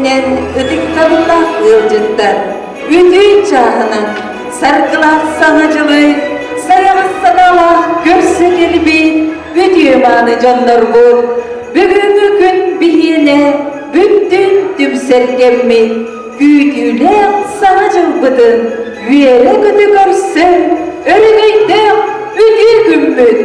Сиэринэн ытыктабыллаах ыалдьыттар, үтүө чааһынан саргылаах Саҥа дьылы сайаҕас санаалаах көрсө кэлбит үтүө мааны дьоннорбут, бүгүҥҥү күн биһиэнэ бүттүүн түмсэргэммит, күүтүүлээх Саҥа дьылбытын үөрэ-көтө көрсөн, өрөгөйдөөх үтүө күммүт!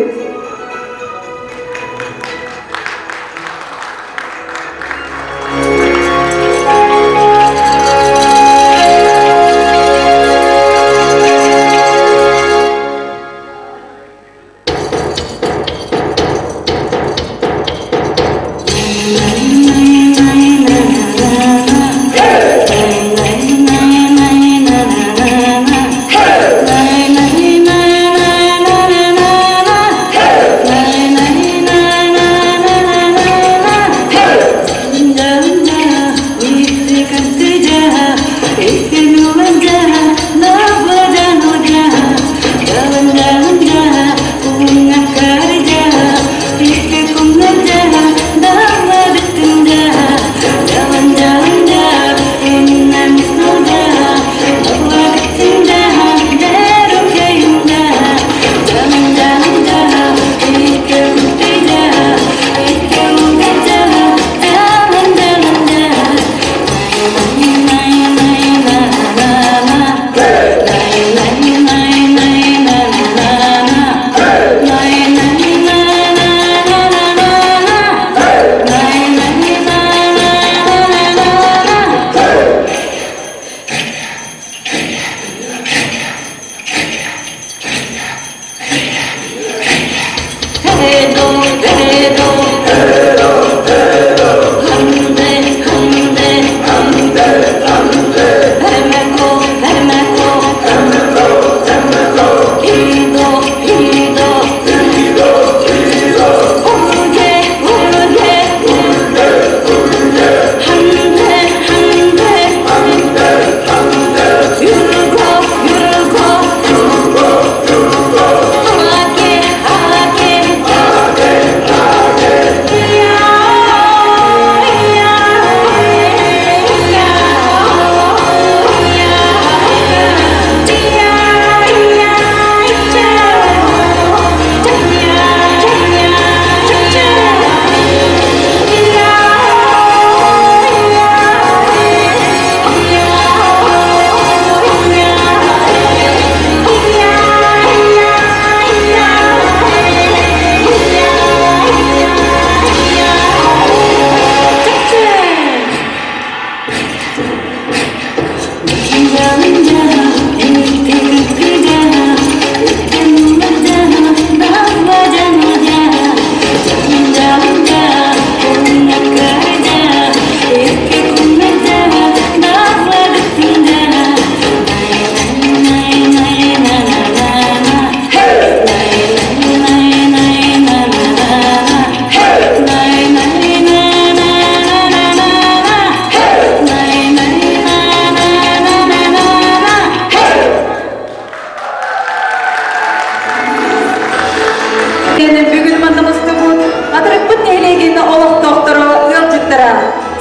Бүгүн манна мустубут Атырыкпыт нэһилиэгин олохтоохторо, ыалдьыттара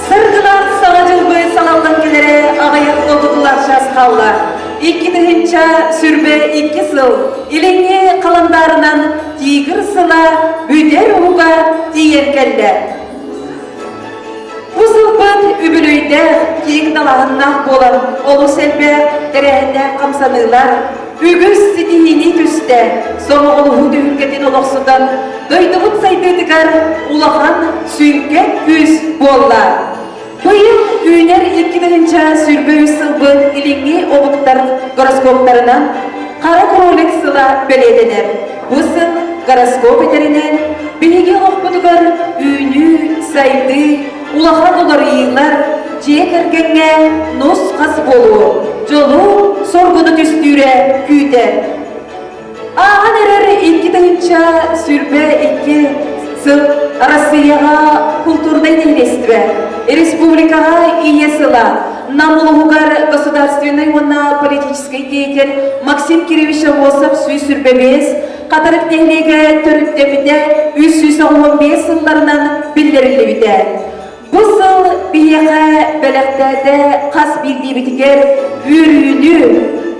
Саргылаах Саҥа дьылбы салаллан кэлэрэ аҕыйах долгутуулаах чаас хаалла. 2022 сыл илиҥҥи халандаарынан Тигр сыла бүтэр уһуга тиийэн кэллэ. Бу сылбыт үбүлүөйдээх, киэҥ далааһыннаах буолан, олус элбэх тэрээһиннээх хамсаныылар, үгүс ситиһиини түстэ, сомоҕолоһуу түһүлгэтин олохсутан, дойдубут сайдыытыгар улахан сүҥкэн күүс буолла. Быйыл үүнэр 2023 сылбыт илиҥҥи омуктар гороскоптарынан Хара кролик сыла бэлиэтэнэр. Бу сыл гороскоп этэринэн, биһиги олохпутугар үүнүү, сайдыы, улахан уларыйыылар, дьиэ кэргэҥҥэ нус-хас буолуу, дьолу, соргуну түстүүрэ күүтэр. Ааһан эрэр 2022 сыл Арассыыйаҕа култуурнай нэһилиэстибэ, республикаҕа Ийэ сыла, Нам улууһугар государственнай уонна политическай деятель Максим Кирович Аммосов 125, Хатырык нэһилиэгэ төрүттэммитэ 395 сылларынан биллэриллибитэ. Бу сыл биһиэхэ бэлэхтээтэ хас биирдиибитигэр үөрүүнү,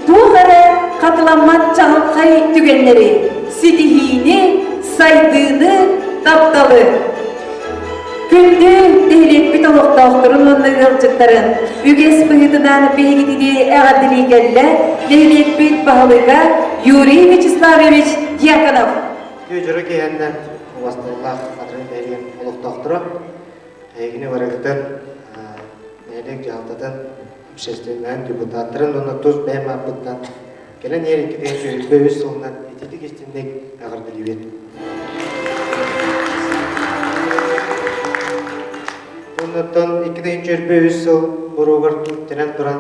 туох эрэ хатыламмат чаҕылхай түгэннэри, ситиһиини, сайдыыны, тапталы. Күндү нэһилиэкпит олохтоохторун уонна ыалдьыттарын үгэс быһыытынан биһигитини эҕэрдэлии кэллэ нэһилиэкпит баһылыга Юрий Вячеславович Дьяконов. Үтүө дьоро киэһэннэн убастабыллаах Хатырык нэһилиэгин олохтоохторо, эһигини барыгытын нэһилиэк дьаһалтатын общественнайын депутаттарын уонна тус бэйэм ааппыттан кэлэн иһэр 2023 сылынан ититик истинник эҕэрдэлиибит. Оннуттан 2023 сыл боруогар түмүктэнэн туран,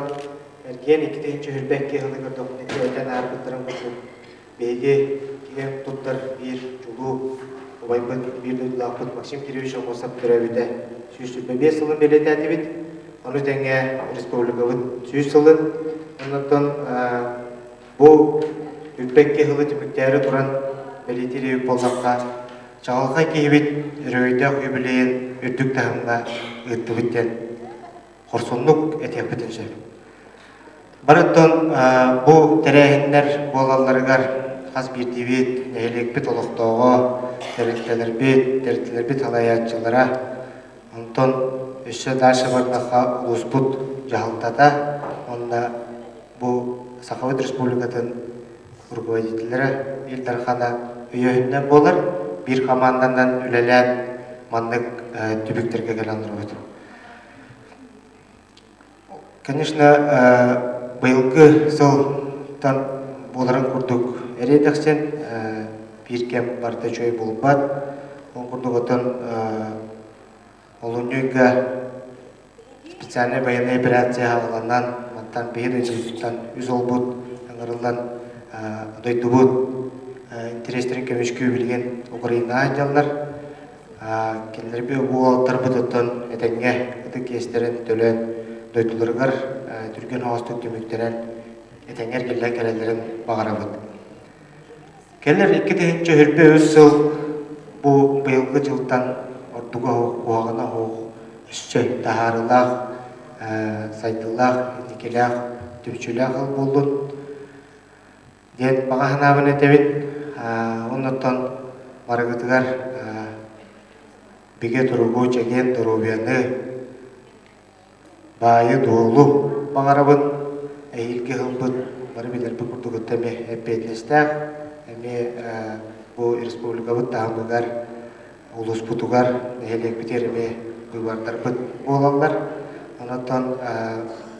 эргиэн 2022 сылыгар документу этэн аарбыттарын курдук Биһиги киэн туттар биир чулуу убайбыт, биир дойдулаахпыт Максим Кириллович Аммосов төрөөбүтэ 125 сылын бэлиэтээтибит. Ону тэҥэ республикабыт 100 сылын. Оннуттан бу үрбэкки сылы түмүктээри туран бэлиэтиир буоллахха, чаҕылхай киһибит өрөгөйдөөх юбилейын үрдүк таһымҥа ыыттыбыт диэн хорсуннук этиэхпитин сөп. Барыттан бу тэрээһиннэр буолалларыгар хас биирдиибит, нэһилиэкпит олохтооҕо, тэрилтэлэрбит, тэрилтэлэрбит салайааччылара, онтон өссө дальше бардахха улууспут дьаһалтата уонна бу Сахабыт Республикатын руководителлэрэ Ил Дархана өйөөһүннэн буолар, биир хамаанданан үлэлээн маннык түбүктэргэ кэлэн олоробут. Конечно, быйылгы сылтан буоларын курдук эриэдэхсин биир кэм барыта үчүгэй буолбат. Ол курдук оттон олунньу ыйга специальнай военная операция аһылланан мантан биһи дойдубутуттан үс уолбут ыҥырыллан дойдубут интэриэстэрин көмүскүү билигин Украинаҕа сылдьаллар. Кинилэрби уолаттарбыт оттон этэҥҥэ ытык иэстэрин төлөөн дойдуларыгар түргэн оҕостук түмүктэрэн этэҥҥэ эргиллэн кэлэллэрин баҕарабыт. Кэлэр 2023 сыл бу быйылгы дьылтан ордуга куһаҕана суох өссө таһаарыылаах, сайдыылаах, инникилээх, түмсүүлээх сыл буоллун диэн баҕа санаабын этэбин. Оннуттан барыгытыгар бигэ туругу, чэгиэн доруобуйаны, баайы-дуолу баҕарабын. Эһиилги ылбыт бары билэрбит курдук эмиэ эппиэтинэстээх, эмиэ бу республикабыт таһымыгар, улууспутугар, нэһилиэкпитигэр эмиэ быыбардарбыт буолаллар. Онон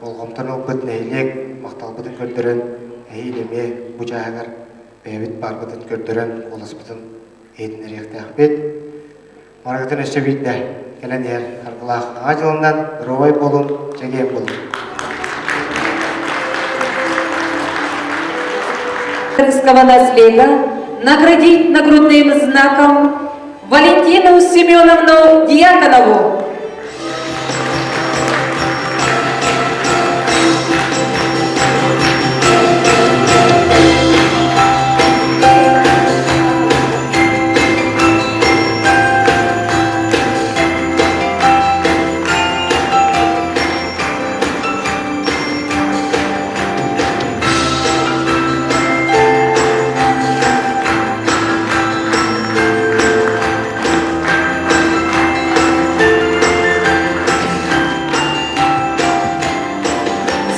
болҕомтону ылбыт нэһилиэк махталбытын көрдөрөн, эһиил эмиэ бу чааһыгар бэйэбит баарбытын көрдөрөн, куоласпытын иһитиннэриэхтээхпит. Барыгытын өссө биирдэ кэлэн иһэр аргылаах Аҕа дьылынан доруобай буолуҥ, чэгиэн буолуҥ. Крымского наслега наградить нагрудным знаком Валентину Семеновну Дьяконову.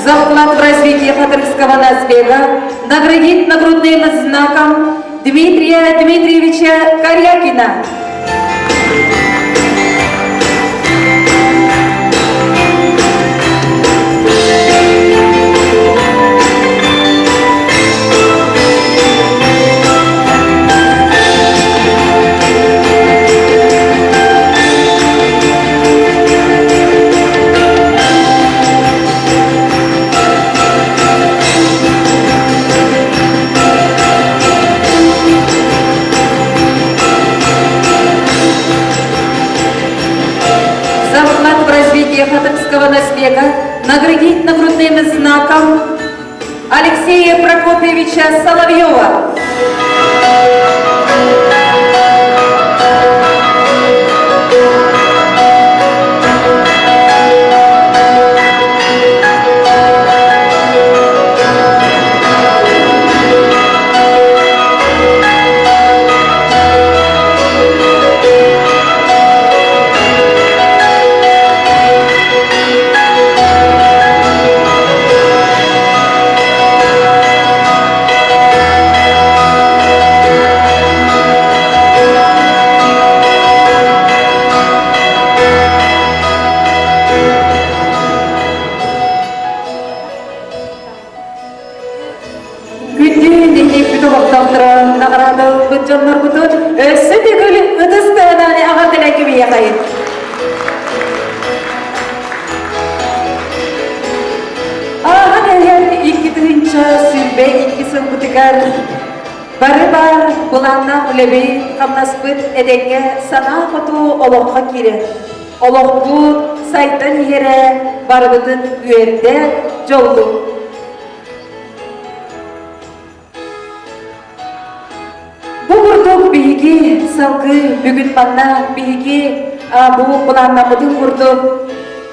За вклад в развитие Хатырского наслега наградить нагрудным знаком Дмитрия Дмитриевича Корякина. За вклад в развитие Хатырского наслега наградить нагрудным знаком Алексея Прокопьевича Соловьева. дьоннорбутун өссө төгүл ытыс тыаһынан эҕэрдэлээн кэбиһиэхэйин. Ааһан иһэр 2022 сылбытыгар бары баар былааннаах үлэбит, хамнаспыт этэҥҥэ санаа хоту олоххо киирэн, олохпут сайдан иһэрэ барыбытын үөрдэ, дьоллуу. Бу курдук биһиги салгыы бүгүн манна биһиги бу былааннаммытын курдук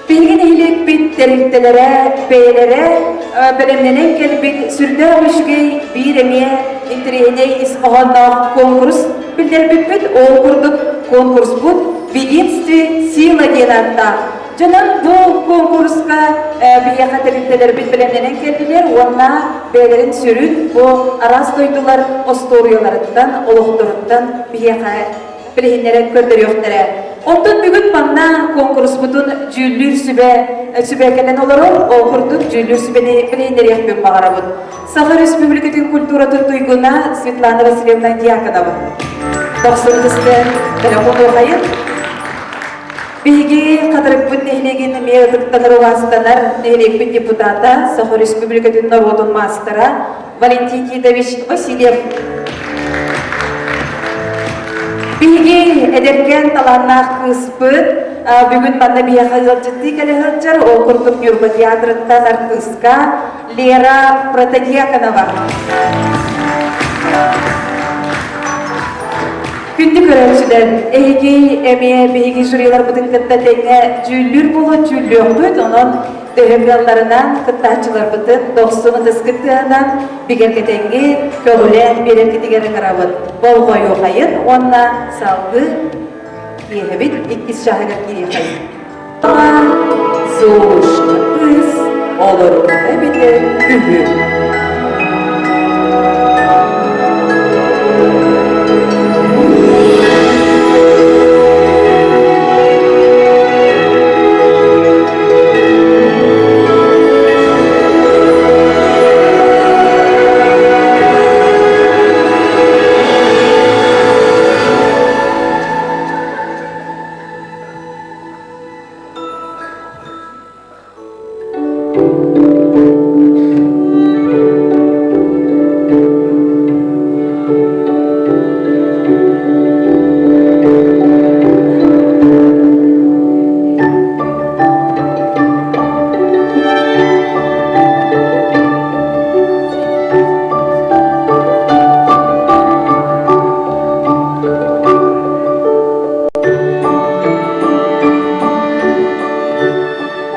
биһиги нэһилиэкпит тэрилтэлэрэ бэйэлэрэ бэлэмнэнэн кэлбит сүрдээх үчүгэй биир эмиэ интэриэһинэй ис хоһоонноох конкурс биллэрбиппит. Ол курдук конкурспут «В единстве сила» диэн ааттаах. Дьонон бу куонкуруска биһиэхэ тэрилтэлэрбит бэлэмнэнэн кэллилэр уонна бэйэлэрин сүрүн бу араас дойдулар остуоруйаларыттан, олохторуттан биһиэхэ билиһиннэрэн көрдөрүөхтэрэ. Онтон бүгүн манна куонкуруспутун дьүүллүүр сүбэ сүбэ кэлэн олорор, ол курдук дьүүллүүр сүбэни билиһиннэриэхпин баҕарабын. Саха Республикатын культуратын туйгуна Светлана Васильевна Дьяконова. Дохсун тысты телефон Биһиги Хатырыкпыт нэһилиэгин эмиэ ытыктанар убаастанар нэһилиэкпит депутата, Саха Республикатын норуотун маастара Валентин Титович Васильев. Биһиги эдэркээн талааннаах кыыспыт бүгүн манна биһиэхэ ыалдьыттыы кэлэ сылдьар, ол курдук Ньурба театрыттан артыыска Лера Протодьяконова. Күндү көрөөччүлэр, эһиги эмиэ биһиги жюриларбытын кытта тэҥҥэ дьүүллүүр буолуо дьүүллүөхпүт, онон төһө кыалларынан кыттааччыларбытын дохсун ытыскыт тыаһынан бигэргэтэҥҥи көҕүлээн биэрэргитигэр ыҥырабыт. Болҕойуохайын уонна салгыы киэһэбит иккис чааһыгар киириэхэйин. Золушка кыыс олорбута эбитэ үһү.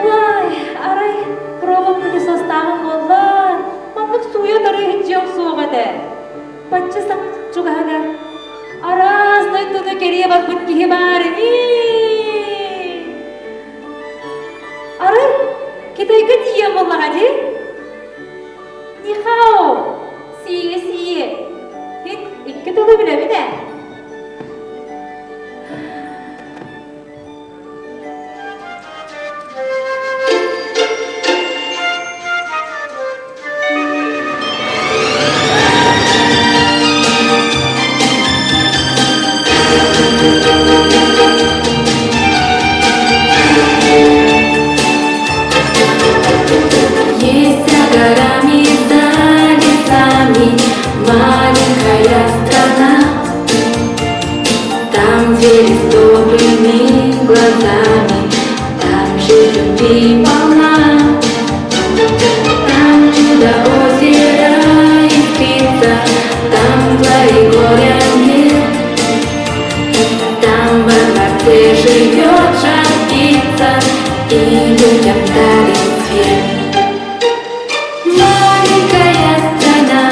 Уай, арай пробам пылесостааҕым буоллар, маннык сууйа тарыыһын дьиэм суох этэ. Бачча саҥа чугаһыгар араас дойдуну кэрийэ барбыт киһи баар ини. Арай Китайга тиийэн буоллаҕа дии? Нихао, сие-сие. Һин икки тылы билэбин ээ. Есть за горами, за лесами маленькая страна. Там, где с добрыми глазами, там же любви полна. Там чудо озера искрится, там зла и горя нет. Там во дворце живет жар-птица и людям дарит свет. Маленькая страна,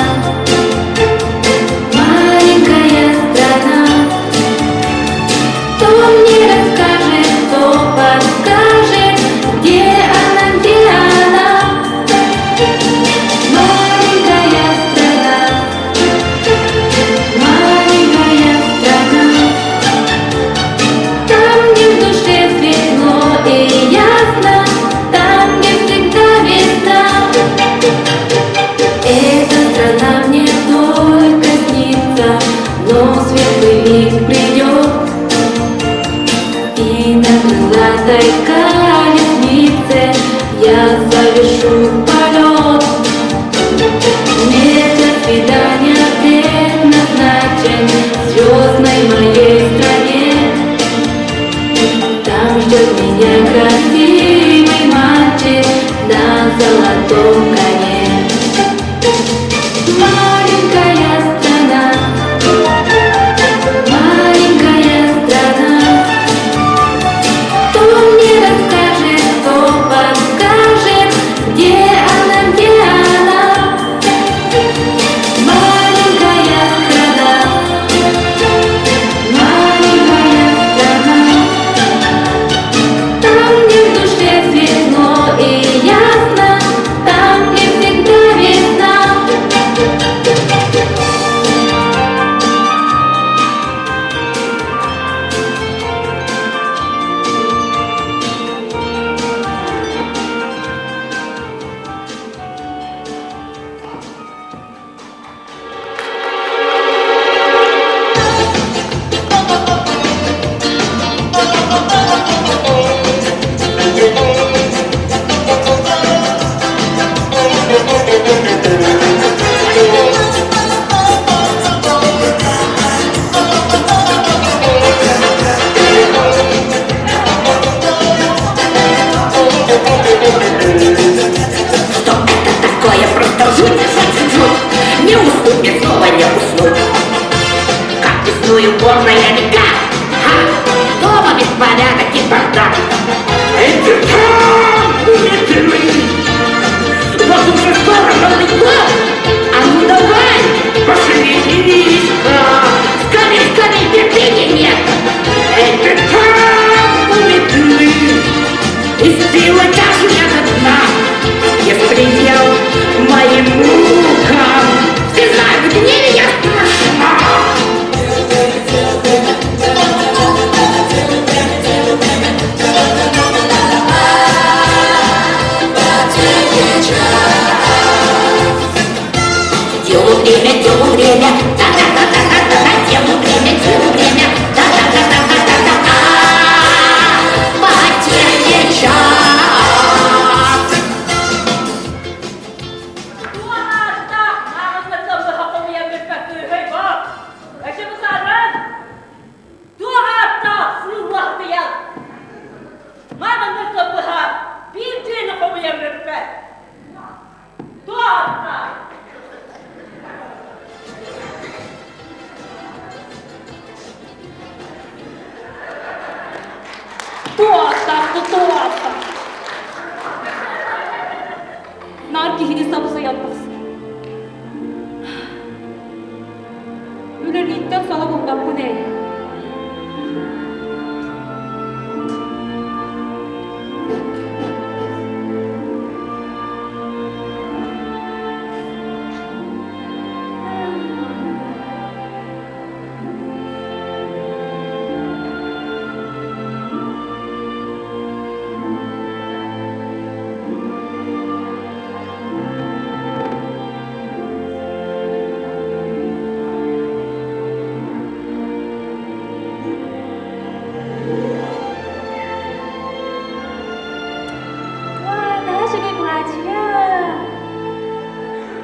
маленькая страна, кто мне расскажет, кто подскажет, где она, где она? Маленькая страна, маленькая страна, там, где в душе светло и ясно, там, где всегда. красивый мальчик на золотом коне. Маленькая страна, маленькая страна, кто мне расскажет, кто подскажет, где она, где она? Маленькая страна, маленькая страна, там, где в душе светло и ясно, там, где всегда весна. Что это такое? Просто жуть, жуть, жуть. Не уснуть мне снова, не уснуть. Как весную горная река. Ха! Дома беспорядок и бардак. Это там уметры. Вот уже скоро Новый год. А ну давай, пошевелись-ка. Скорей, скорей, терпения нет. Это там уметры. Испила чашу я до дна. Есть предел моим мукам. Все знают, в гневе я страшна. Делу время, делу время, да-да-да-да-да-да, делу время, делу время, да-да-да-да-да-да-да, потеря час. Туох ааттаах хомуйан бүппэт баар. Өссө бысааран. Туох ааттаах сыыллаахтыйан. Маҕаннык быһа биир дьиэни хомуйан бүппэт. Туох ааттаах. Туох туох Наар киһини сапсыйан тахсар. Үлэлииттэн соло булбаппын ээ. Ваа, наһаа үчүгэй былаачыйа.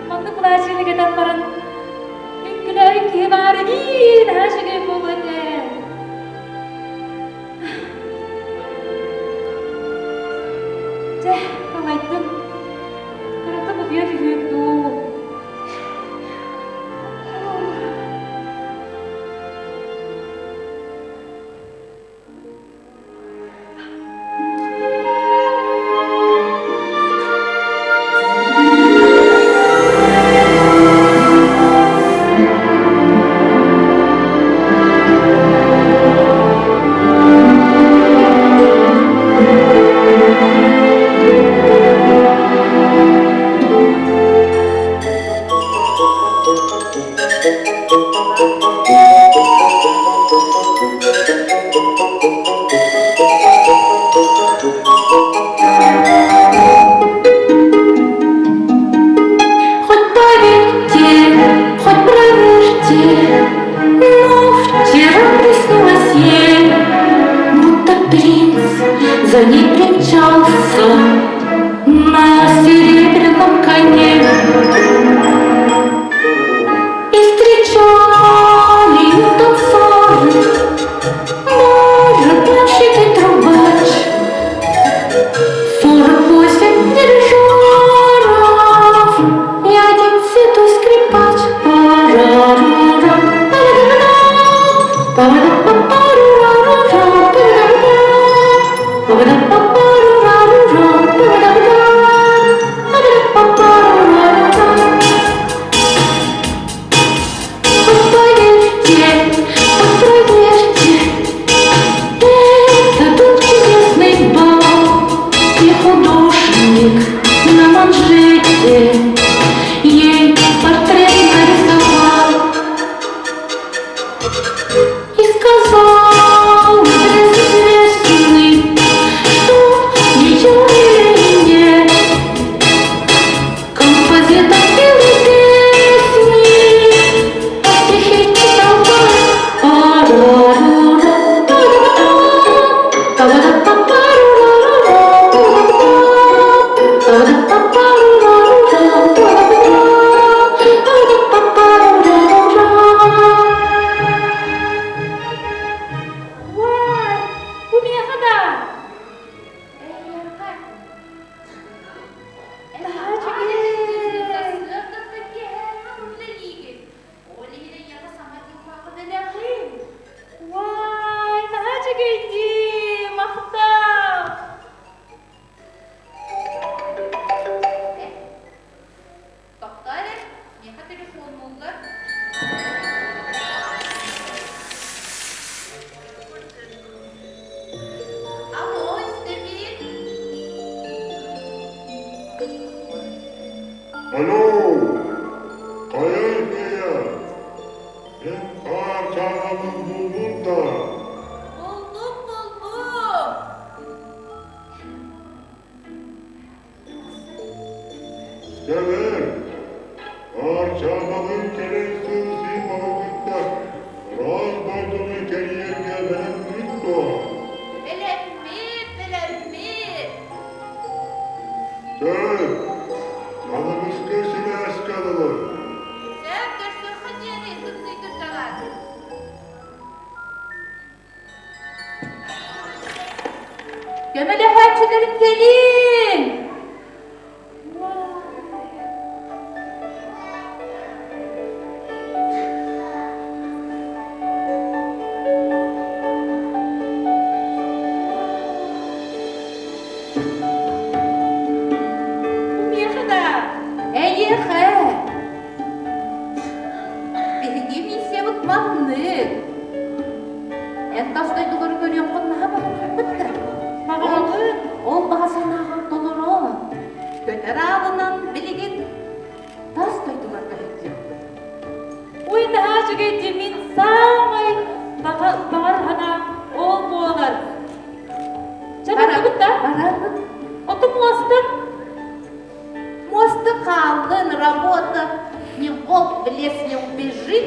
Маннык былаачыйаны кэтэн баран үҥкүлээбит киһи баар ини, наһаа үчүгэй буолуо этэ. Дьэ, халайдым. Кырата утуйа түһүөм дуу. Хоть поверьте, хоть проверьте, но вчера приснилось ей, будто принц за ней примчался на серебряном коне. И встречали ее танцоры, барабанщик и трубач. Алло, хайа бэйэ? Эн хаар чааһабын буллун да? Булдум, булдум. Стэвер, хаар чааһабын кэлэн сыл син балыгытта ыраас дойдуну кэрийэргэ бэлэммит дуо? Бэлэммит, бэлэммит. Сөп, аныгыскы сибээскэ дылы. Сөп, көрсүөххэ диэри тымныйдырдаҕар. Көмөлөһөөччүлэрин кэлиҥ! Миэхэ да? Эйиэхэ! Биһиги миссиябыт маннык. Эн тас дойдулары көрүөххүн наһаа баҕарбыт да. Баҕарабын. Ол баҕа санааҕын толорон, көтөр аалынан билигин тас дойдуларга сылдьыахпыт. Ой, наһаа үчүгэй дии, мин саамай баҕар санаам ол буолар. Чэ, бардыбыт да? Барабыт. Оттон муоста? Муоста хааллын, работа, не волк в лес не убежит.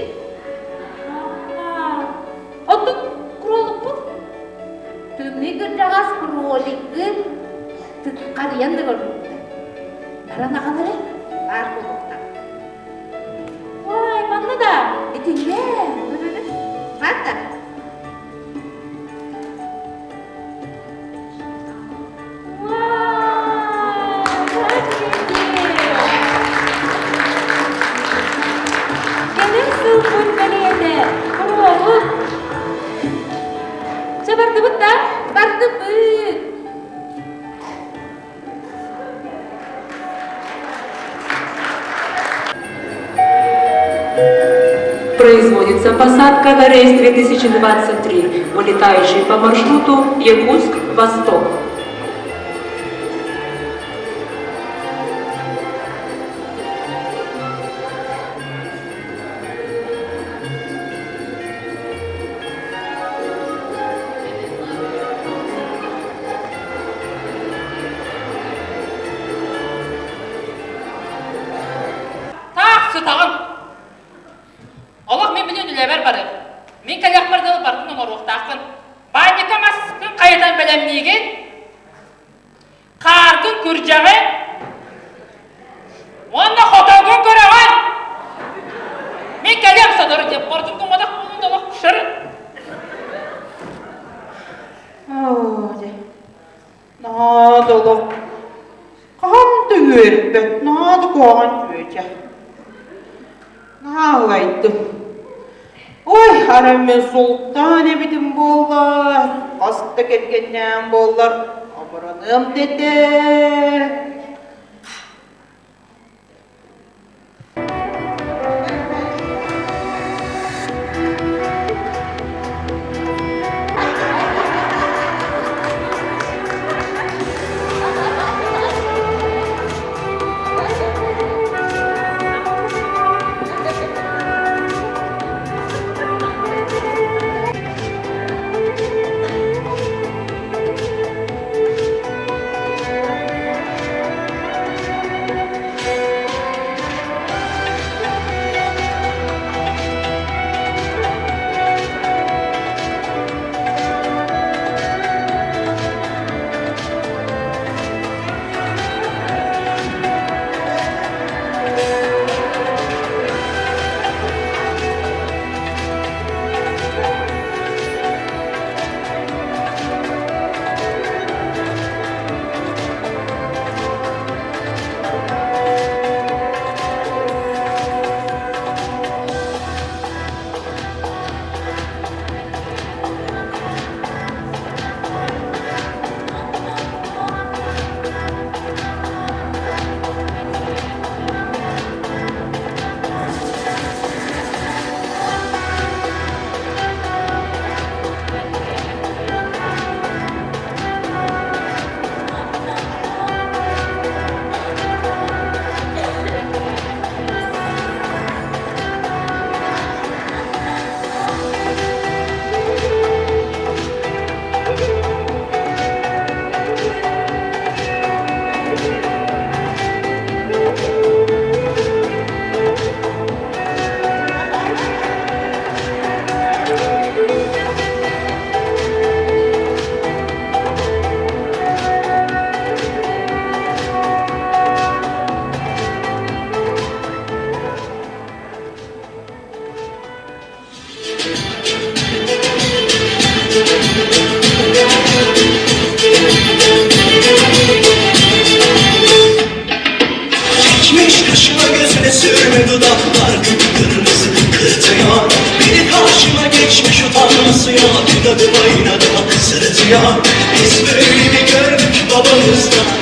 Оттон кроликпут? Тымныы кырдьаҕас кролигы харыйан да көрбүттэр. Баран аҕалары баар буолуохтаах. Ой, манна да? Итиннэ. Бар да. Кэлэр сылбыт бэлиэтэ куруолук. Чэ бардыбыт да? Бардыбыт. Производится посадка на рейс 2023, вылетающий по маршруту Якутск-Восток. Таах сытаҕын. Олох мин билин үлэбэр барыам. Мин кэлиэхпэр дылы барытын оҥоруохтааххын. Баанньыка маскын хайытан бэлэмниигин, хааргын күрдьэҕин уонна хотоҥҥун көрөҕүн. Мин кэлиэм сотору диэн барытын гымматах буолун олох шыр. Оо, дьэ. Наһаа да олох хаһан да үөрбэт, наһаа да куһаҕан чүөчэ. Наһаа ылайдым. Ой, арай мин султаан эбитим буоллар, хас да кэргэннээн буоллар, абыраныам да этэ.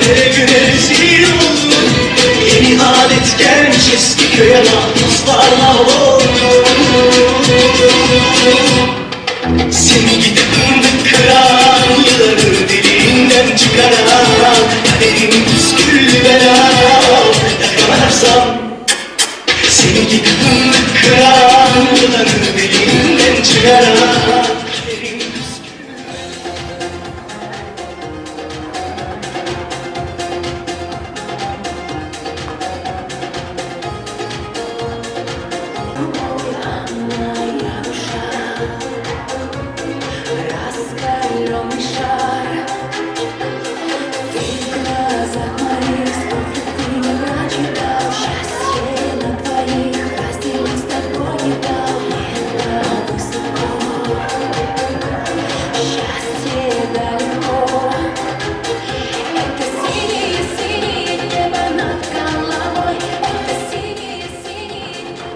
Nereye rezil oldum Yeni adet gelmiş eski köye Mahpuslarla oldum Seni gidip fındık kıran Yılanı deliğinden çıkaran Kaderim püsküllü belam Yakalarsam Seni gidip fındık kıran Yılanı deliğinden çıkaran Kaderim püsküllü Моя душа, раскаленный шар. Ты в глазах моих столько ты не прочитал. Счастье на двоих разделить с тобой не дал. Небо высоко, счастье далеко. Это синее-синее небо над головой. Это синее-синее небо.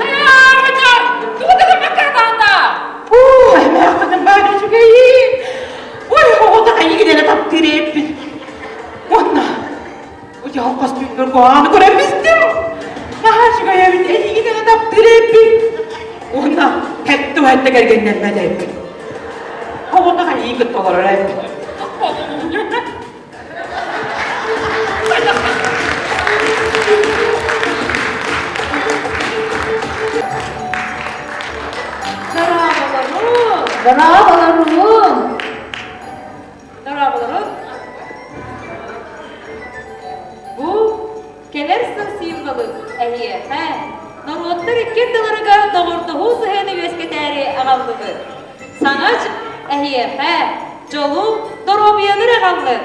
Хайа, тугу да гыммакка сатаата? Уу, эмээххинин баара үчүгэйин. Ой, оҕото хайыгын эрэ таптыыр эппит. Уонна удьаал хос түүннэр куһаҕаны көрөн бистим. Наһаа үчүгэй эбит, эйигин эрэ таптыыр эппит. Уонна хэттэ хэттэ кэргэннэммэт эппит. Оҕото хайыгын кытта олорор эппит. Дорооболорун! Дорооболорун! Дорооболорун! Бу кэлэр сыл символын эһиэхэ норуоттар икки ардыларыгар доҕордоһуу сыһыаны үөскэтээри аҕаллыбыт. Саҥа эһиэхэ дьолу, доруобуйаны аҕаллын.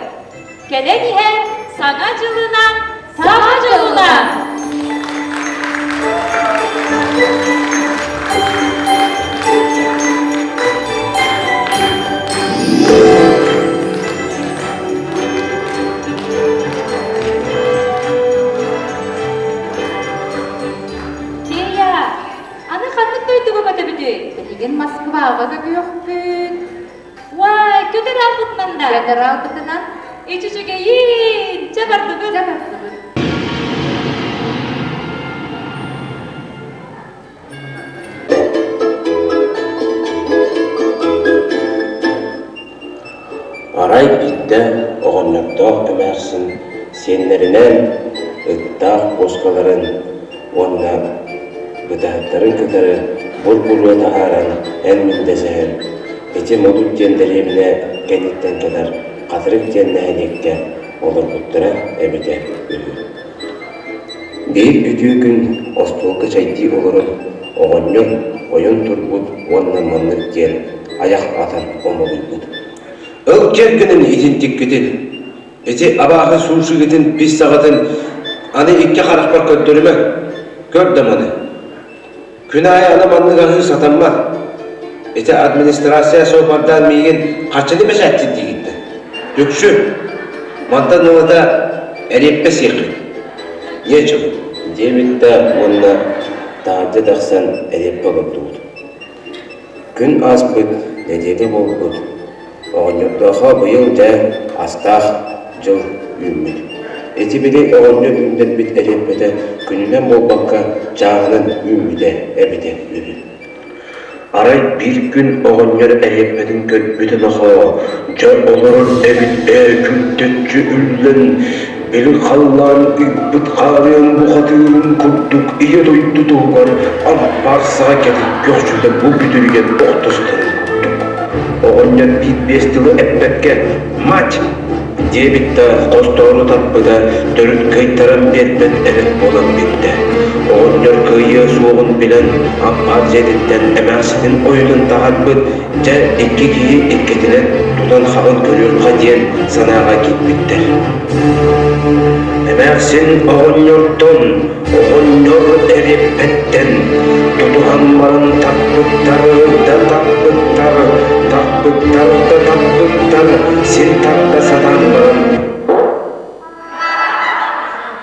Кэлэн иһэр Саҥа дьылынан, Саҥа дьылынан! Фея, аны ханнык дойдуга көтөбүтүй? Билигин Москваҕа көтүөхпүт. Уай, көтөр албытынан да. Көтөр албытынан. Үчүгэйин, чэ бардыбыт. Чэ бардыбыт. Арай биирдэ оҕонньордоох эмээхсин сиэннэринээн ыттаах куоскаларын уонна бытаһыттарын кытары бур-буруо таһааран эн-мин дэсэһэн, ити Модут диэн дэриэбинэ кэнниттэн кэлэр Хатырык диэн нэһилиэккэ олорбуттара эбитэ үһү. Биир үтүө күн остуолга чэйдии олорон оҕонньор ойон турбут уонна маннык диэн айах атан омолуйбут: «Ыл кэргэнин итинтиккитин, ити абааһы суушигытын писсаҕытын аны икки харахпар көрдөрүмэ, көр да маны Күн аайы аны маннык аһыы сатаммат. Ити администрация суоппардаан миигин харчыны бэчээттир диигиттэн. Түксү, мантан ылата эриэппэ сиэххит. Нечего, диэбит да уонна таһырдьа тахсан эриэппэ олордубут. Күн ааспыт, нэдиэлэ буолбут. Оҕонньордоохо быйыл дьэ астаах дьыл үүммүт. Ити били оҕонньор үүннэрбит эриэппэтэ күнүнэн буолбакка чааһынан үүммүтэ эбитэ үһү. Арай биир күн оҕонньор эриэппэтин көрбүтэ нохоо, дьэ олорор эбит ээ күлтэччи үллэн, били халлаан ыйбыт хаарыан бухатыырын курдук ийэ дойду туһугар ампаар саҕа кэтит көхсүтэ бу бүдүрүйэн охто сытарын курдук. Оҕонньор биир-биэс тылы эппэккэ «Мать!» диэбит да хостоору тарпыта төрүт кыайтаран биэрбэт эбит буолан биэрдэ. Оҕонньор кыайыа суоҕун билэн ампаар дьиэтиттэн эмээхсинин ойутун таһаарбыт, дьэ икки киһи иккитинэн тутан-хабан көрүөххэ диэн санааҕа киирбиттэр. Эмээхсин оҕонньортон, оҕонньор эриэппэттэн тутуһан баран тарпыттар да тарпыттар, тарпыттар да тарпыттар, син тарда сатаан баран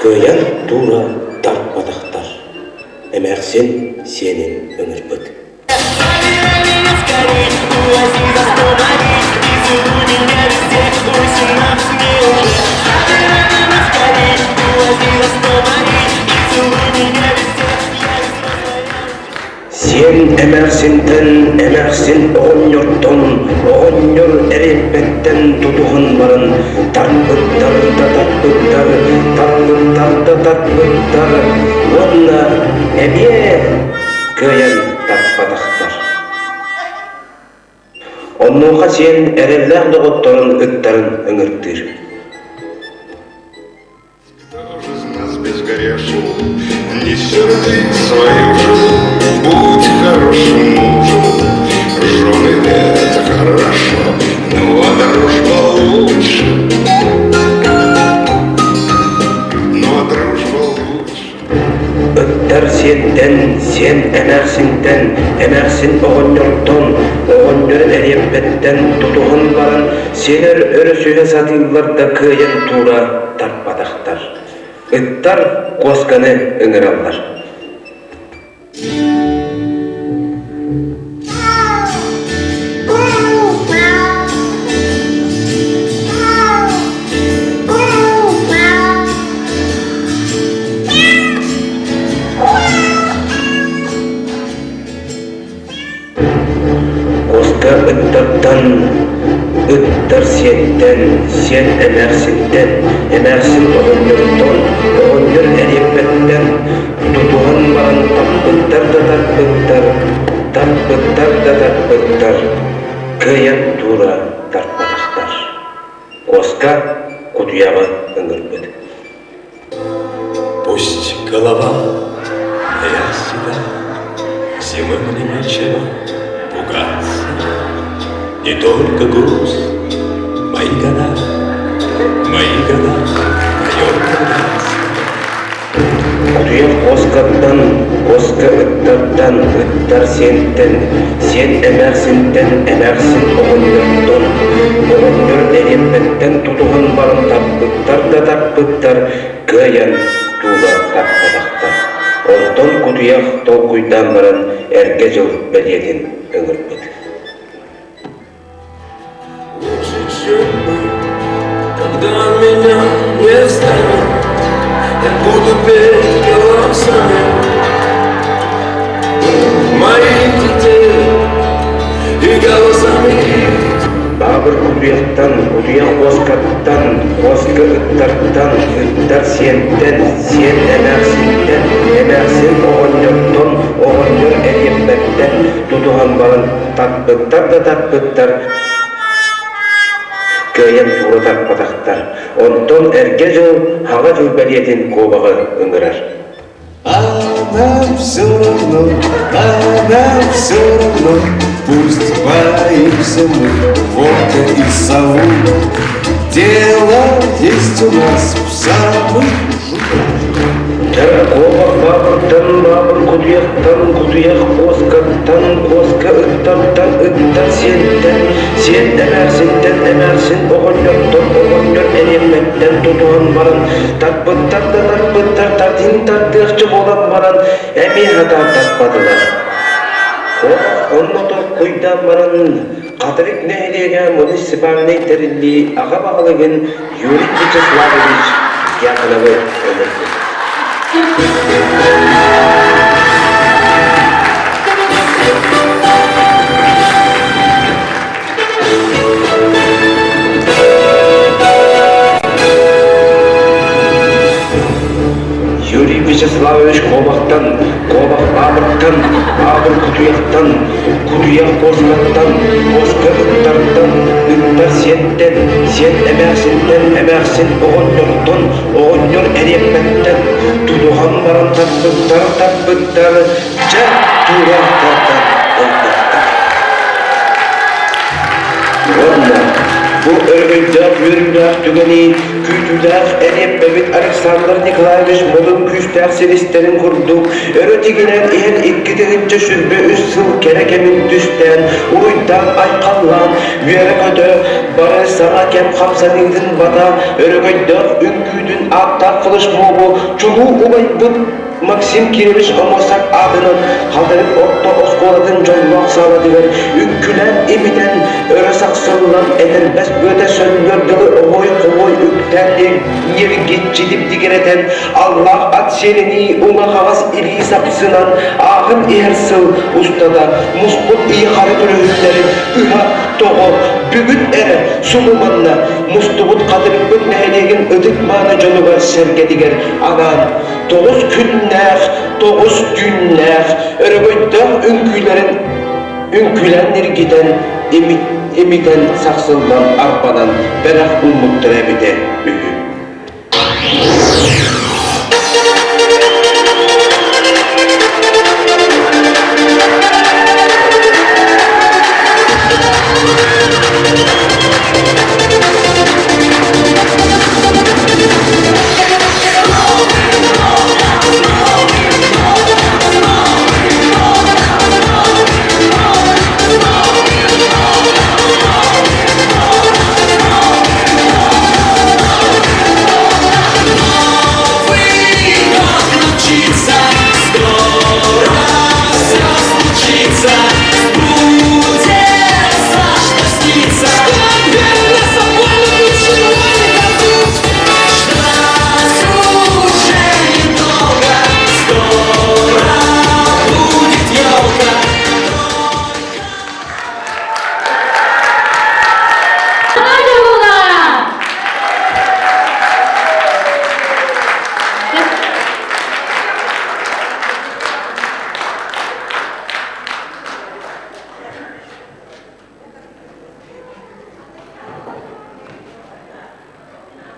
кыайан туура тарпатахтар. Эмээхсин сиэнин ыҥырбыт. эмээхсинтэн, эмээхсин оҕонньортон, оҕонньор эриэппэттэн тутуһан баран тарпыттар да тарпыттар, тарпыттар да тарпыттар уонна эмиэ кыайан тарпатахтар. Онуоха сиэн эрэллээх доҕотторун ыттарын ыҥыртыыр. Кто же из нас безгрешен? Не серди свою жену, будь хорошим мужем. Жены это хорошо, ну а дружба лучше. Ну а дружба лучше. Ыттар сиэнтэн, сиэн эмээхсинтэн, эмээхсин оҕонньортон, оҕонньор эриэппэттэн тутуһан баран сиэнэр өрөсүһэ сатыыллар да кыайан туура тарпатахтар. Ыттар куосканы ыҥыраллар. Куоска ыттартан, ыттар сиэттэн, сиэн эмээхсинтэн, эмээхсин оҕонньортон, оҕонньор эриэппэттэн тутуһан баран таппыттар да тарпыттар, тарпыттар да тарпыттар, кыайан туура тарпатахтар. Куоска кутуйаҕы ыҥырбыт. Пусть голова моя седа, Зимы мне нечего пугаться. Не только грусть, мои года, Мои года, мое богатство. Кутуйах куоскаттан, куоска ыттартан, ыттар сиэнтэн, сиэн эмээхсинтэн, эмээхсин оҕонньортон, оҕонньор эриэппэттэн тутуһан баран тарпыттар да тарпыттар, кыайан туура тарпатахтар. Онтон кутуйах толкуйдаан баран эргэ дьыл бэлиэтин ыҥырбыт. Лучше, чем мы, когда меня не станет, Я буду петь голосами моих детей и голосами их Баабыр кутуйахтан, кутуйах куоскаттан, куоска ыттартан, ыттар сиэнтэн, сиэн эмээхсинтэн, эмээхсин оҕонньортон, оҕонньор эриэппэттэн тутуһан баран тарпыттар да тарпыттар, кыайан туура тарпатахтар. Онтон эргэ дьыл хаҥа дьыл бэлиэтин куобаҕы ыҥырар. А нам все равно, а нам все равно, Пусть боимся мы волка и сову. Дело есть у нас в самых Куобах баабыртан баабыр кутуйахтан кутуйах куоскаттан куоска ыттартан ыттар сиэнтэн сиэн эмээхсинтэн эмээхсин оҕонньортон оҕонньор эриэммэттэн тутуһан баран тарпыттар да тарпыттар тартын тардыахча буолан баран эмиэ хатаан тарпатылар. Куобах онно толкуйдаан баран Хатырык нэһилиэгэ муниципальнай тэриллии аҕа баһылыгын Юрий Вячеславович Дьяконовы өлөрбүт. Юрий Вячеславович куобахтан, куобах баабыртан, баабыр кутуйахтан, кутуйах куоскаттан, куоска ыттартан, ыттар сиэнтэн, сиэн эмээхсинтэн, эмээхсин оҕонньортон, оҕонньор эриэппэттэн, тутуһан баран тарпыттар, тарпыттар, дьэ туура тардан ылбыттар. Уонна бу өрөгөйдөөх үөрүүлээх түгэни күүтүүлээх эриэппэбит Александр Николаевич модун күүстээх силистэрин курдук өрө тигинэн иһэн 2023 сыл кэрэ кэмин түстээн, уруйдаан-айхаллаан, үөрэ-көтө бары саҥа кэм хамсаныытын бата өрөгөйдөөх үҥкүүтүн ааттаах флешмобу чулуу убайбыт Максим Кирович Аммосов аатынан Хатырык орто оскуолатын дьоллоох саалатыгар үҥкүлээн имитэн, өрө сахсыллан этэрбэс бүөтэ сөллөр дылы оһуой-хобуой үктээн. үҥкүүтэн ньиргиччи дибдигирэтэн, аллаах ат сиэлинии уҥа-хаҥас илии сапсынан ааһан иһэр сыл устата муспут ийэ-хара көлөһүннэрин ыһа-тоҕо бүгүн эрэ субу манна мустубут Хатырыкпыт нэһилиэгин ытык-мааны дьонугар-сэргэтигэр анаан тоҕус күннээх, тоҕус түүннээх өрөгөйдөөх үҥкүүлэрин үҥкүүлээн ньиргитэн, имитэн сахсыллан арбанан бэлэх ууммуттара эбитэ үһү.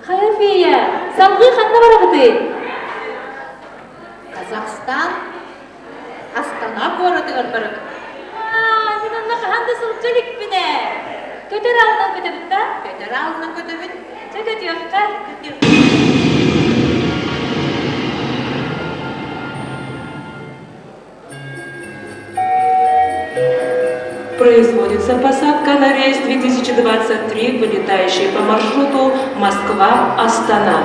Хайа фея, салгыы ханна барабытый? Казахстан Астана куоратыгар барабыт. Аа, мин онно хаһан да сылдьа иликпин ээ. Көтөр аалынан көтөбүт да? Көтөр аалынан көтөбүт. Чэ көтүөххэ. Производится посадка на рейс 2023, вылетающий по маршруту Москва-Астана.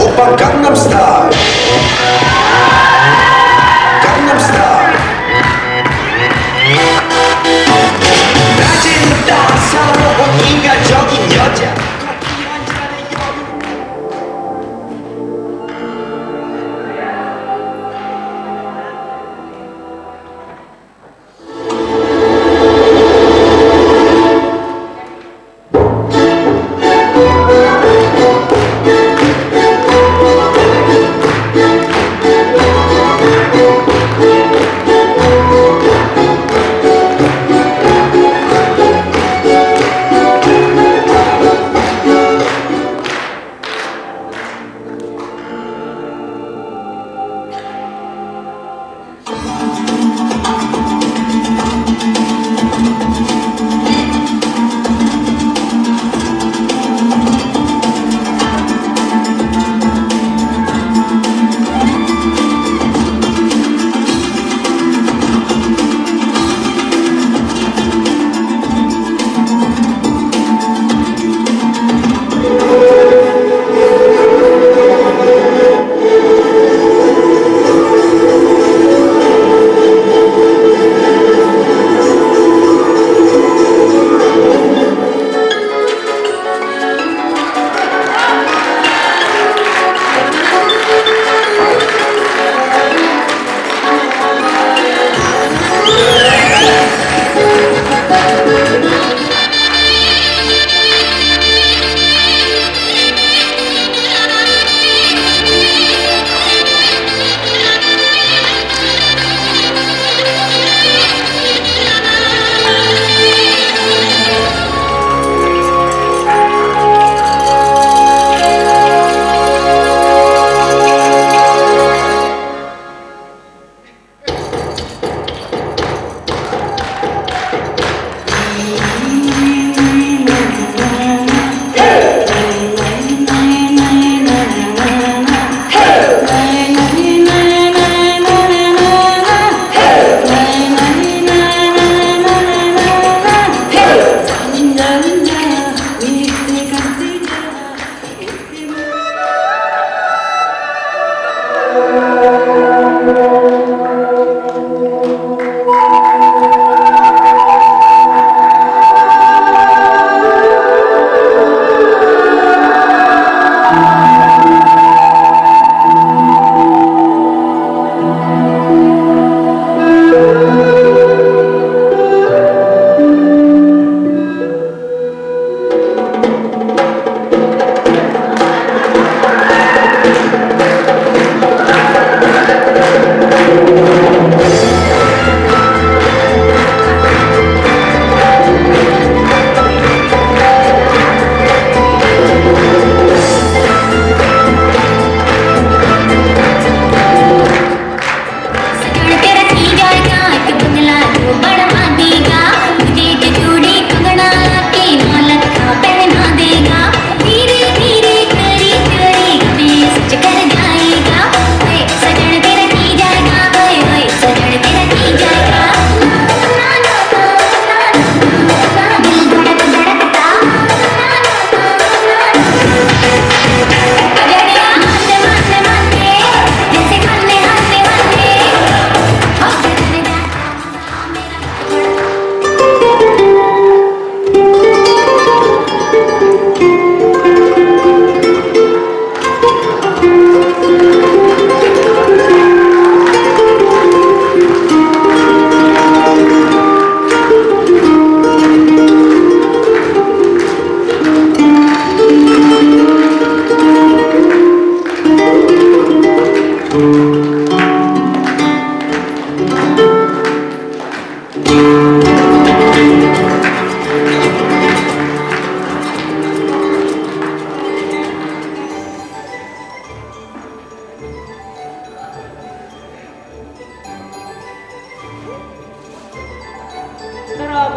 Oppa Gangnam Style! Gangnam Style!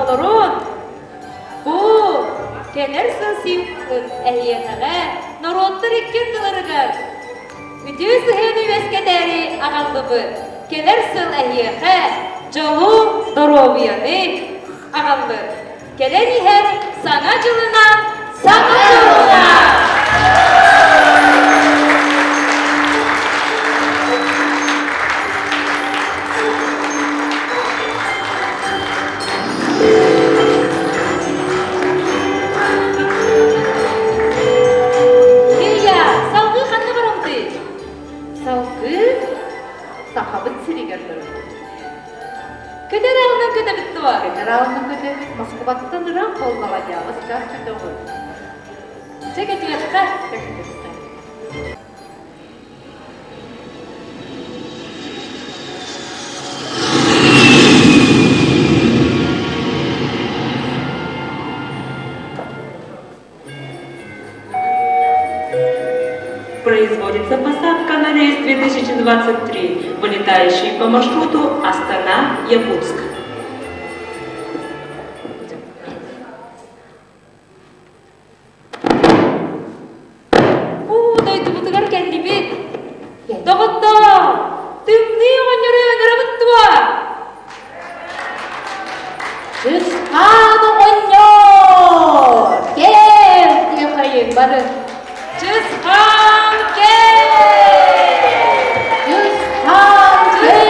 оҕолорун бу кэлэр сыл символын эһиэхэҕэ норуоттар икки ардыларыгар үтүө сыһыаны үөскэтээри аҕаллыбыт. Кэлэр сыл эһиэхэ дьолу, доруобуйаны аҕаллын. Кэлэн иһэр Саҥа дьылынан Саҥа дьылынан! Илья, салгыы ханна барамтый? Салгыы Сахабыт сиригэр барабыт. Көтөр аалынан көтөбүт дуо? Көтөр аалынан көтөбүт. Москваттан ыраах буоллаҕа дии, аҕыс чаас көтөҕүн. Чэ, көтүөххэ. Чэ, көтүөххэ. Производится посадка на рейс 2023, вылетающий по маршруту Астана-Якутск. Уу, дойдубутугар кэллибит. Доҕоттоор, тымныы оҕонньору ыҥырабыт дуо? Чысхаан оҕонньор! Кэл! Тиэхэйин бары. Чысхаан кэл! Чысхаан кэл!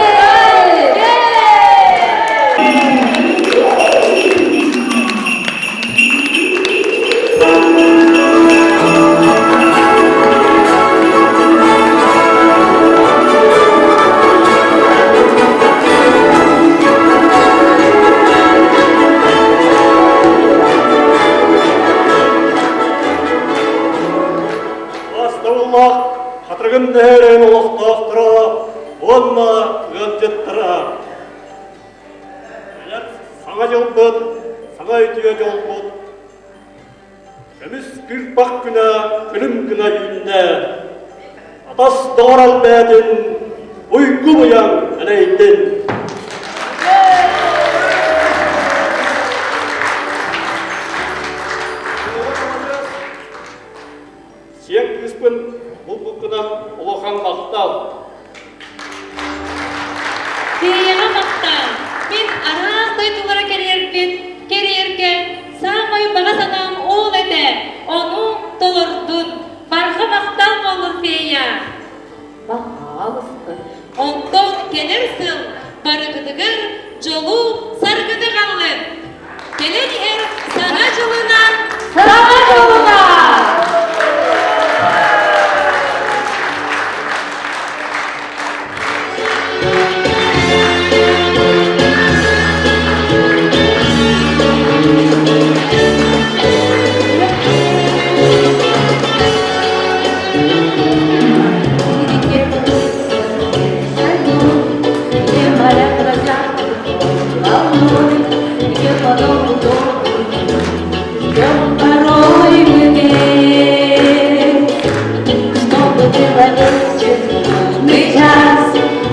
Астабыллаах Хатырыгын нэһилиэгин олохтоохторо уонна ыалдьыттара Саҥа дьылбыт, саҥа үтүө дьолбут, көмүс кыырпах күнэ күлүм гына үүннэ. Атас доҕор албээтин, уйгу быйаҥ элэйдин. Сиэн кыыспын булбуккунан улахан махтал. Сиэйэҕэ махтал. Мин араас дойдулара кэрийэрбин, кэрийэргэ саамай баҕа санаам ол этэ. Ону толордун. Барҕа махтал буоллун, Фея. Баһаалыста. Онтон кэлэр сыл барыгытыгар дьолу, саргыны хааллын. Кэлэн иһэр Саҥа дьылынан Саҥа дьылынан!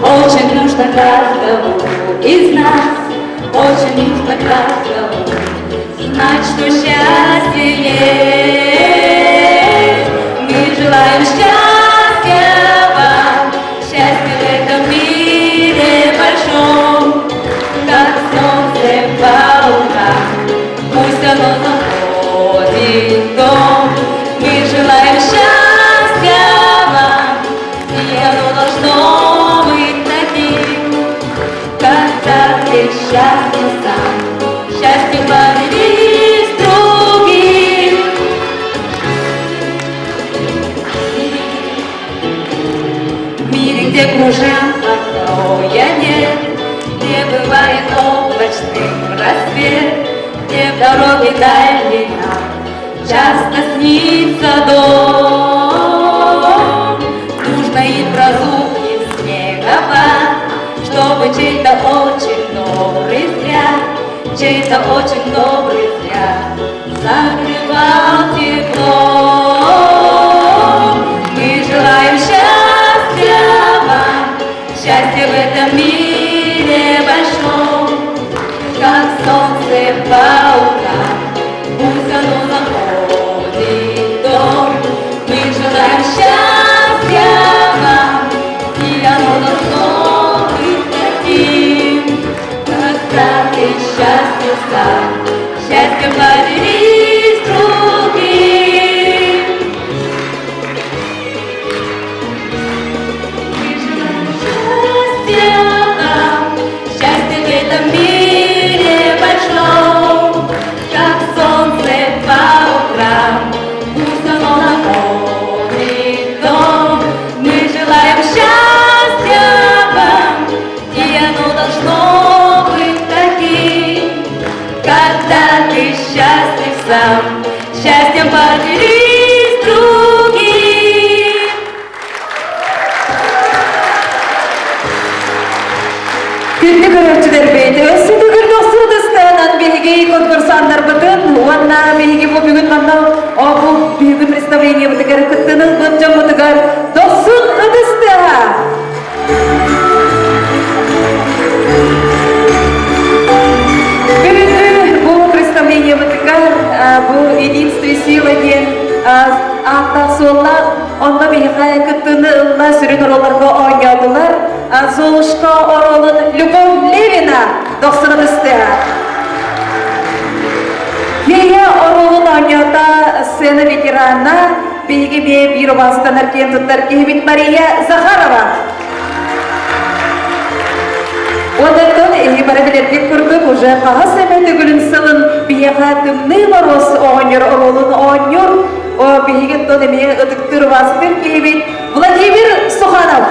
Очень нужно каждому из нас, очень нужно каждому знать, что счастье есть. Мы желаем счастья вам, счастья в этом мире большом, как солнце по утрам, пусть оно заходит в дом. Мы желаем счастья вам, и оно должно быть таким, когда ты счастлив сам, счастье поделись с другим. В мире, где кружат покоя нет, где бывает облачный рассвет, где в дороге дальней нам часто снится дом. Нужно и про зуб, и снегопад, чтобы чей-то очень добрый взгляд, чей-то очень добрый взгляд согревал теплом. Мы желаем счастья вам, счастья в этом мире большом, как солнце. по утрам, пусть оно находит дом. Мы желаем счастья вам, и оно должно быть таким, когда ты счастлив сам, счастьем поделись с другим. Мы желаем счастья вам, счастья в этом мире большом, как солнце по утрам, пусть оно наполнит дом. Мы желаем счастья вам, и оно должно быть таким, когда ты счастлив сам, счастьем поделись с другим. Күндү көрөөччүлэрбит, өссө төгүл дохсун ытыстаынан биһиги конкурсаннарбытын уонна биһиги бу бүгүн манна бу бүгүн представлениебытыгар кыттыны ылбыт дьоммутугар дохсун ытыстыаха! Бүгүнкү бу представлениебытыгар бу единство сила диэн ааттаах-суоллаах онно биһиэхэ кыттыыны ылла сүрүн оруолларга оонньоотулар Золушка оруолун Любовь Левина дохсун ытыстыа. Фея оруолун оонньоото сцена ветерана биһиги бэйэ биир убаастанар киэн туттар киһибит Мария Захарова. Онтон эһи бары билэргит курдук уже хаһыс эмэ төгүлүн сылын биһиэхэ Тымныы Моруос оҕонньор оруолун оонньуур биһиги оттон эмиэ ытыктыыр убаастыыр киһибит Владимир Суханов.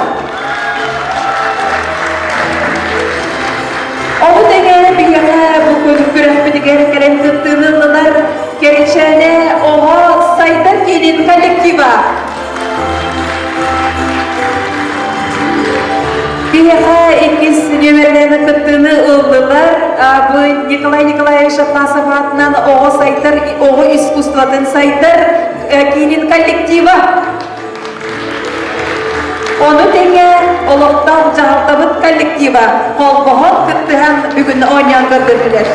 Ону тэҥэ биһиэхэ бу күрэхпитигэр кэлэн кыттыыны ыллылар Кэричээнэ оҕо сайдар киинин коллектива. Биһиэхэ иккис нүөмэринэн кыттыыны ыллылар. Бу Николай Николаевич Атласов аатынан оҕо сайдар, оҕо искусствотын сайдар киинин коллектива. Ону тэҥэ олохтоох дьаһалтабыт коллектива холбоһон кыттыһан бүгүн оонньоон көрдөрдүлэр.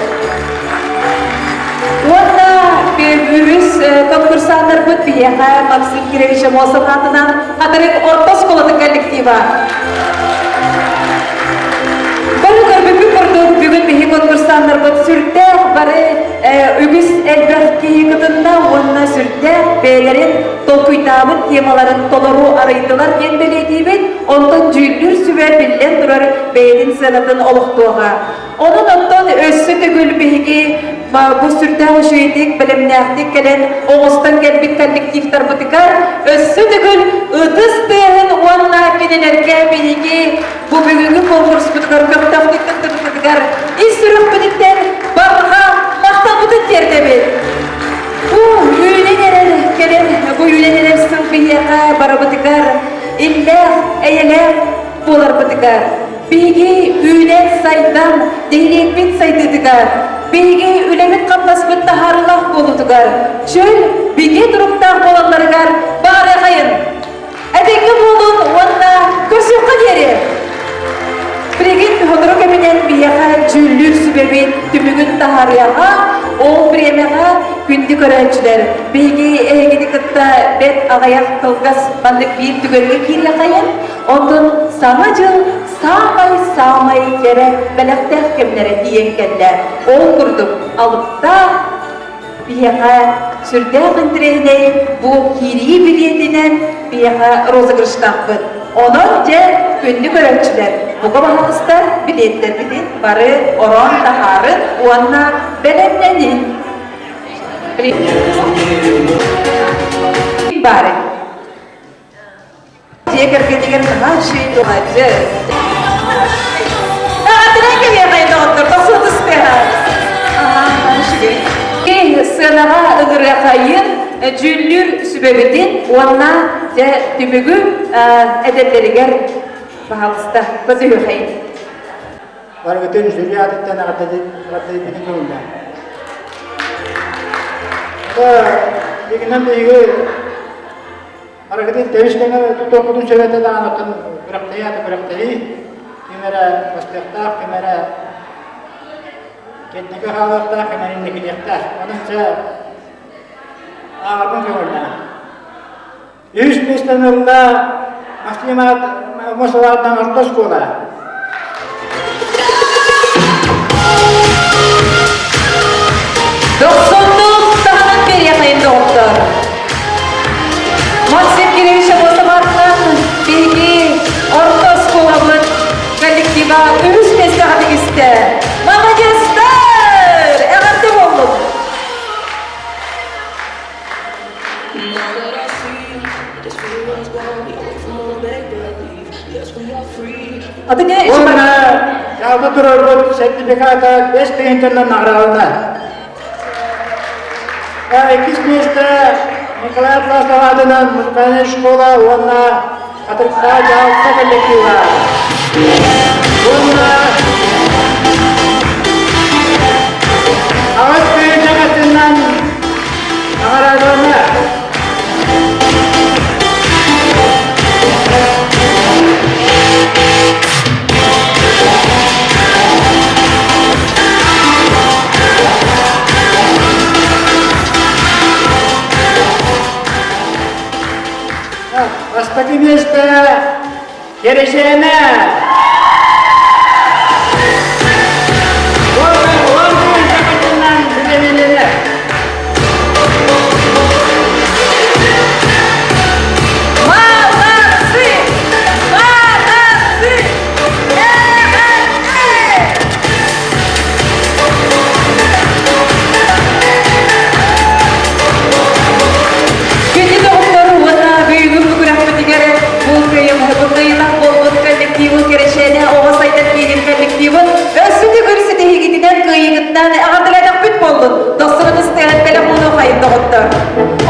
Уонна үһүс конкурсаннарбыт биһиэхэ Максим Кирович Амосов аатынан Хатырык орто оскуолатын коллектива. Бары көрбүппүт курдук бүгүн биһи конкурсаннарбыт сүрдээх бары үгүс элбэх киһи кытынна уонна сүрдээх бэйэлэрин толкуйдаабыт темаларын толору арыйдылар диэн бэлиэтиибит. Онтон дьүүллүүр сүбэ биллэн турар бэйэтин сыанатын олохтуоҕа. Онон оттон өссө төгүл биһиги бу сүрдээх үчүгэйдик, бэлэмнээхтик кэлэн оҥостон кэлбит коллективтарбытыгар өссө төгүл ытыс тыаһын уонна кинилэргэ биһиги бу бүгүҥҥү конкурспутугар көхтөөхтүк кыттыбытыгар ис сүрэхпититтэн барҕа махталбытын тиэрдэбит. Бу үүнэн эрэр кэлэн, бу үүнэн эрэр сыл биһиэхэ барыбытыгар иллээх, эйэлээх буоларбытыгар Биһиги үүнэн-сайдан, нэһилиэкпит сайдыытыгар, биһиги үлэбит-хамнаспыт таһаарыылаах буолуутугар, чөл, бигэ туруктаах буолалларыгар баҕарыахайын! Этэҥҥэ буолун уонна көрсүөххэ диэри! Билигин сотору кэминэн биһиэхэ дьүүллүүр сүбэбит түмүгүн таһаарыаҕа, ол бириэмэҕэ күндү көрөөччүлэр, биһиги эһигини кытта бэрт аҕыйах кылгас маннык биир түгэҥҥэ киириэхэйин, Онтон Саҥа дьыл саамай-саамай кэрэ бэлэхтээх кэмнэрэ тиийэн кэллэ. Ол курдук алыптаах биһиэхэ сүрдээх интэриэһинэй бу киирии билиэтинэн биһиэхэ розыгрыштаахпыт. Онон дьэ күндү көрөөччүлэр, бука баһаалыста билиэттэрбитин бары ороон таһаарын уонна бэлэмнэнин. Бары. Дьиэ кэргэнигэр наһаа үчүгэй молодец. Аатынан кэлиэхэй доҕоттор, тохсуотустыаха. Аһаа, үчүгэй. Сыанаҕа ыҥырыахайын, дьүүллүүр сүбэбитин уонна дьэ түмүгү эдэрдэригэр пожалуйста, көтүһүөхайын. Барыгытын жюри аатыттан эҕэрдэлиибитин көҥүллээн. Дигинэн биһиги Арыгытын тэбис тэҥэ тутуохпутун сөп этэ даҕаны оттон күрэхтэһии аата күрэхтэһии. Ким эрэ бастыахтаах, ким эрэ Кэнники хаалыахтаах, кэнники Онон чэ ааҕарбын көҥүллээх. Үс миэстэни ылла Максим Мосалаатынан орто оскуола. Дохсуннук таһынан биэриэхэйин доҕоттор. Максим Кириллович Амосовартан биһиги орто оскуолабыт коллектива үһүс миэстэҕэ тигистэ. Молодецтар! Эҕэрдэ буоллун! Уонна дьаалта турарбыт сертификата 5 тыһыынчанан наҕарааланна. Иккис миэстэ Николай Атласов аатынан музыкальная школа уонна Хатырыктаах дьаһалта коллектива. Уонна 8 тыһыынча хаччыннан наҕараадаланна. Бастакы миэстэ Кэрэсээнэ! Уонна 10 сахатынан билэмилэрэ. Молодцы! Молодцы! Эҕэрдэ! Күндү доҕоттор уонна бүгүҥҥү күрэхпитигэр бу кыайыылаах буолбут коллективы Кэрэчээнэ оҕо сайдар киинин коллективын өссө төгүл ситиһиигитинэн кыайыыгытынан эҕэрдэлээтэхпит буоллун! Дохсун ытыстыһан бэлэх ууну хайын доҕоттор!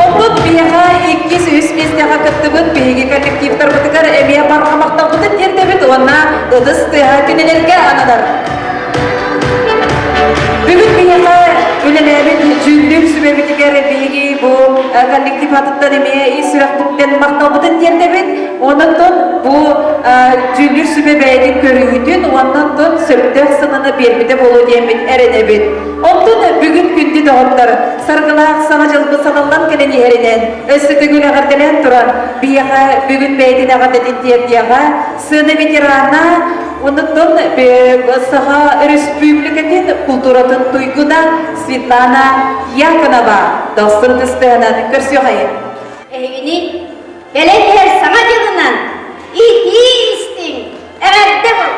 Онтон биһиэхэ иккис, үһүс миэстэҕэ кыттыбыт биһиги коллективтарбытыгар эмиэ барҕа махталбытын тиэрдэбит уонна ытыс тыаһа кинилэргэ ананар. Бүгүн биһиэхэ үлэлээбит дьүүллүүр сүбэбитигэр биһиги бу коллектив атыттан эмиэ ис сүрэхпиттэн махталбытын тиэрдэбит. Онон бу дьүүллүүр сүбэ бэйэтин көрүүтүн уонна сөптөөх сыананы биэрбитэ буолуо диэммит эрэнэбит. Онтон бүгүн күндү доҕоттор, саргылаах саҥа дьылбыт саналлан кэлэн иһэринэн, өссө төгүл эҕэрдэлээн туран, биһиэхэ бүгүн бэйэтин эҕэрдэтин тиэрдиэҕэ сыана ветерана, Онуттан Саха Өрөспүүбүлүкэтин култууратын туйгуна Светлана Яконова дохсун ытыстыһынан көрсүөхэйин. Эһигини кэлэн иһэр Саҥа дьылынан итии истиҥ, эҕэрдэ был!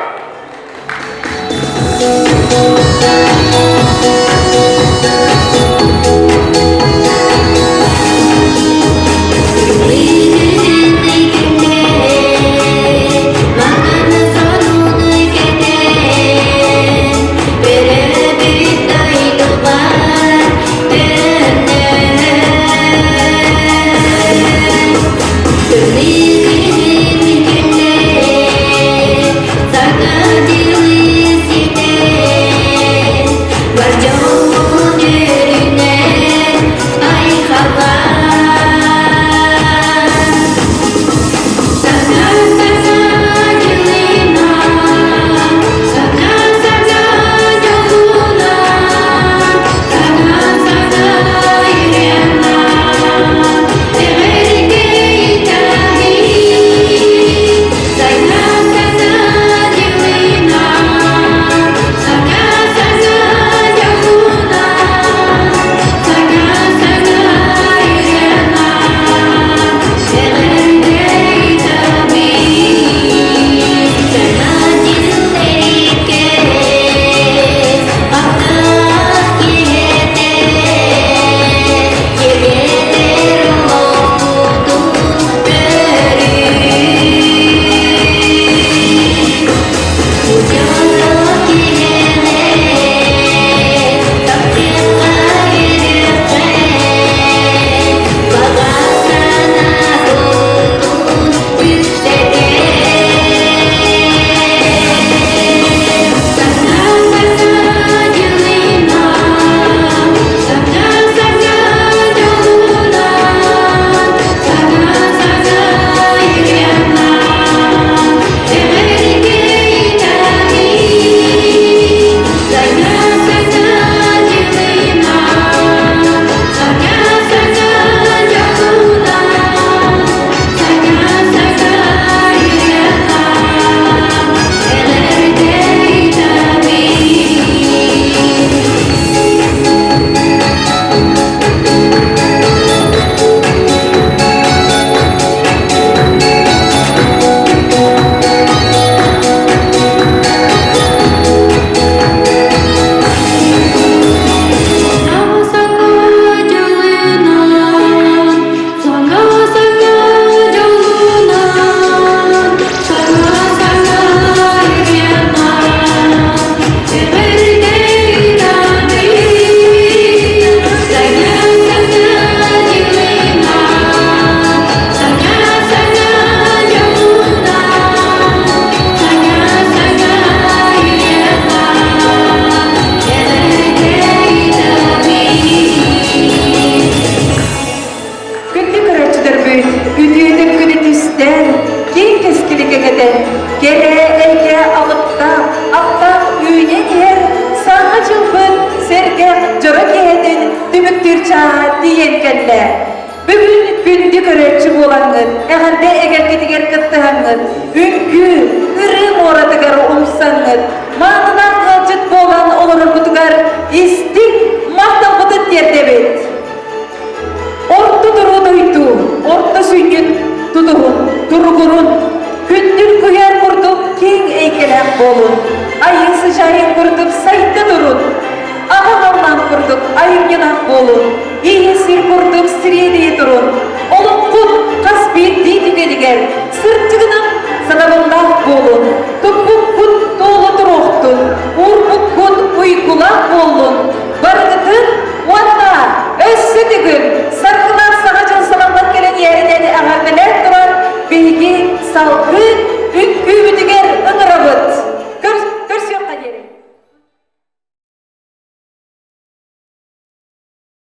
тиийэн кэллэ. Бүгүн күндү көрөөччү буолаҥҥыт, эҕэрдэ эгэлгитигэр кыттыһаҥҥыт, үҥкүү, ырыы муоратыгар умсаҥҥыт, маанылаах ыалдьыт буолан олороргутугар истиҥ махталбытын тиэрдэбит. Орто туруу дойду, орто сүнньүн тутуһун, туругурун, күндүл куйаар курдук киэҥ эйгэлээх буолун, айыы сыдьаайын курдук сайда турун, аҕа халлаан курдук айымньылаах буолун, ийэ сир курдук сириэдийэ турун, олоххут хас биирдии түгэнигэр сырдыгынан сатабыллаах буолун, туппуккут туола туруохтун, уурбуккут уйгулаах буоллун, барыгытын уонна өссө төгүл саргылаах саҥа дьыл саҕаллан кэлэн иһэринэн эҕэрдэлээн туран биһиги салгыы.